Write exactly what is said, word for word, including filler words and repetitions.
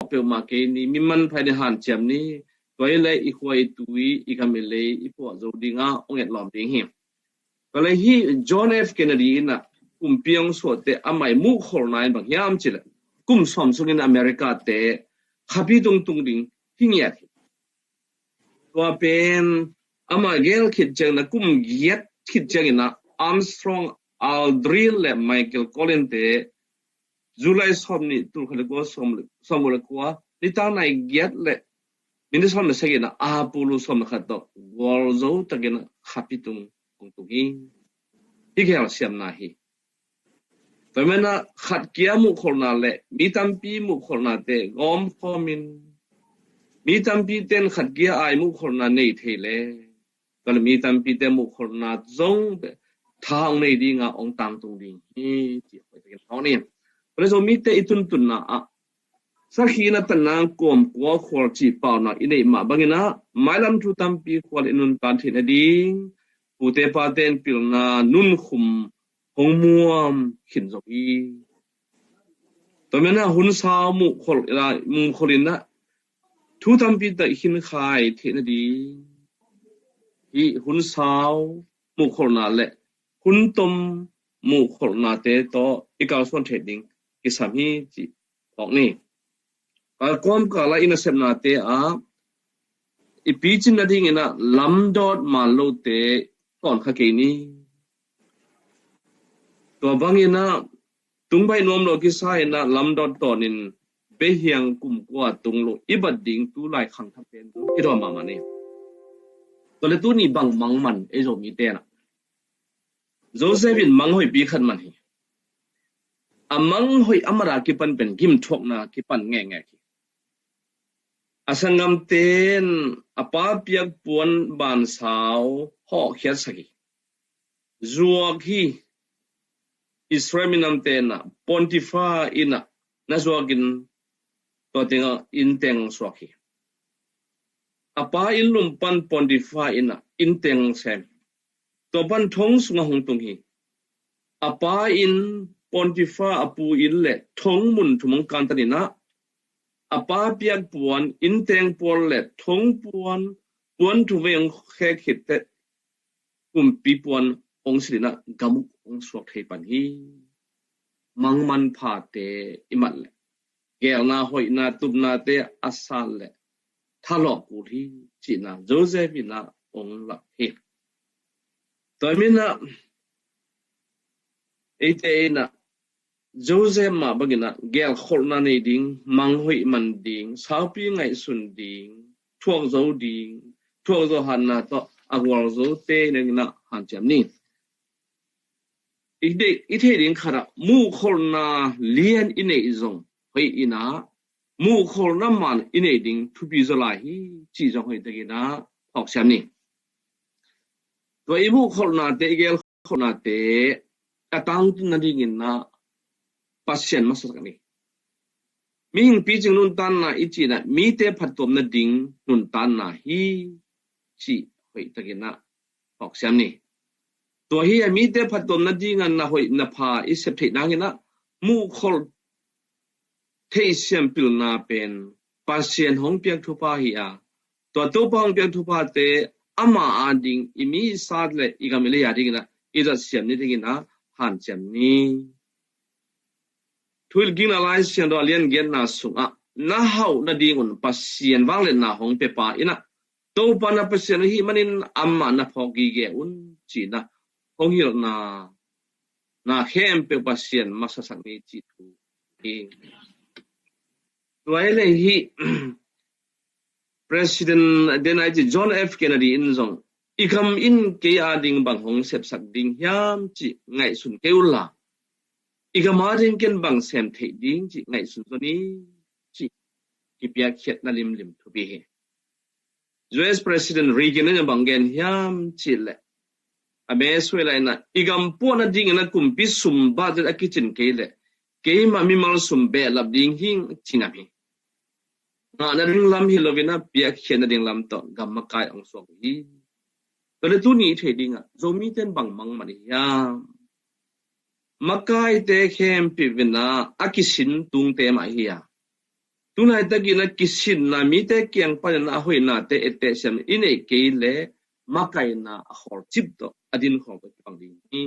peuhmah kei ni, mi manpha in hanciam ni, tua hi leh i khua i tui, i gam i lei i puah zo dingah hong etlawm ding hi. Tua leh hih John F Kennedy in ah kumpi hong suahte amah i muhkholhna in bang hiam cih leh kum sawm sungin America te khapi tungtung ding hi ngiat hi. Tua pen amah gel khit ciangin ah kum giat khit ciangin ah Armstrong, Aldrin leh Michael Collins te July sawm nih, tul khat leh kua, sawm, sawm leh kua, nitak nai giat leh minit sawm leh sagihna Apollo sawm leh khat tawh gualzo takin khapi tung hong tung hi. Hih gel siamna hi. Tua manin ah khat kia muhkholhna leh mi tampi muhkholhnate gawmkhawmin, mi tampi ten khat kia a i muhkholhna nei thei leh, tua leh mi tampite muhkholhna zong tha hong nei dingah hong tangtung ding hi, ci hoih takin hong ni. Tua leh Zomite i tuntunna ah sakhi in ah tatna kawm kua khual cih paunak i neih mah bangin ah mailam thu tampi khual i nuntak theih nading pute pate in pilna nunkhum hong muam khin zo hi. Tua manin ah hun sau muhkholh, muhkholh in ah thu tampi tak i khinkhai theih nading hih hun sau muhkholhna leh hun tom muhkholhnate tawh i kalsuan theih ding kisam hi, cih phawk ni. A kawmkal ah i nasepnate ah i picin nadingin ah lamdawt man lote tawn kha kei ni. Tua bangin ah tung baih nuam lo kisa in ah lamdawt tawnin behiang kum kua tung lo i bat ding tulai khangthak pen i dawn mahmah ni. Tua leh tuni bang mang man ei Zomite in ah? Joseph in mang hoihpi khat man hi. A mang hoih a mat a kipan pen gimthuakna kipan ngekngek hi. A sanggamte in a pa piak puan bansau hawhkhiatsak hi. Zuak hi. Israel minamte in ah Potiphar inn ah na zuakin tua tengah innteng suak hi. A pa inn lum pan Potiphar inn ah innteng sem. Tua pan thong sungah hong tung hi. A pa inn, Potiphar a pu inn leh thong mun thum hong kantan in ah a pa piak puan, innteng puan leh thong puan, puan thum vei hong khek khit teh kumpi puan hong silh in ah gam uk hong suak thei pan hi. Mang manphate i mat leh geelna hoihna tupnate a sat leh thalawh kul hi cihna Joseph in ah hong lak hi. Tua manin ah eite in ah Joseph mah bangin ah geelkholhna nei ding, mang hoih man ding, saupi ngaihsun ding, thuak zo ding, thuak zo hatna tawh a gualzote in ah hanciam ni. I de-, i theih ding khat ah muhkholhna lian i neih zong hoih in ah muhkholhna man i neih ding thupi zaw lai hi cih zong hoih takin ah phawksiam ni. Tua i muhkholhnate, i geelkholhnate a tangtun nadingin ah Pasian masasak ni. Mihing picing nuntakna i cih in ah mite phattuam nading nuntakna hi cih hoih takin ah phawksiam ni. Tua hi a mite phattuam nading a na hoih na pha i sep theih nangin ah muhkholh theihsiam pilna pen Pasian hong piak thupha hi a, tua Topa hong piak thuphate ama ading i mi i sat leh i gam i lei adingin ah i zatsiam ni dingin ah hanciam ni. Thuhilhkikna Lai Siangtho a lian giatna sungah na hauh nadingun Pasian vangliatna hong piapa in ah Topa na Pasian ahih manin amah na phawk gige un ci-in ah hong hilhna na khempeuh Pasian masasak ni cih thu hi. Tua hi leh hih President, den ai ci John F Kennedy in zong i gam in kei ading bang hong sepsak ding hiam cih ngaihsun kei unla, i gam ading ken bang sem theih ding cih ngaihsun zaw ni cih kipiakkhiatna limlim thupi hi. U S President Reagan in bang gen hiam cih leh, a me suai lai in ah i gam puahna dingin ah kumpi sum budget a kicin kei leh keimah mimal sum behlap ding hing ci nam hi. Ngahna ding lam hi loin ah piakkhiatna ding lam tawh gam makai hong suak hi. Tua leh tuni i theih dingah Zomite in bang mang man hiam? Makaite khempeuh in ah a kisin tungte mah hi a, Tulaitakin a kisinna mite kiang panin a hoihnate etteh siam i neih kei leh makaihna a khawlcip tawh a dinkhawm tawh kibang ding hi.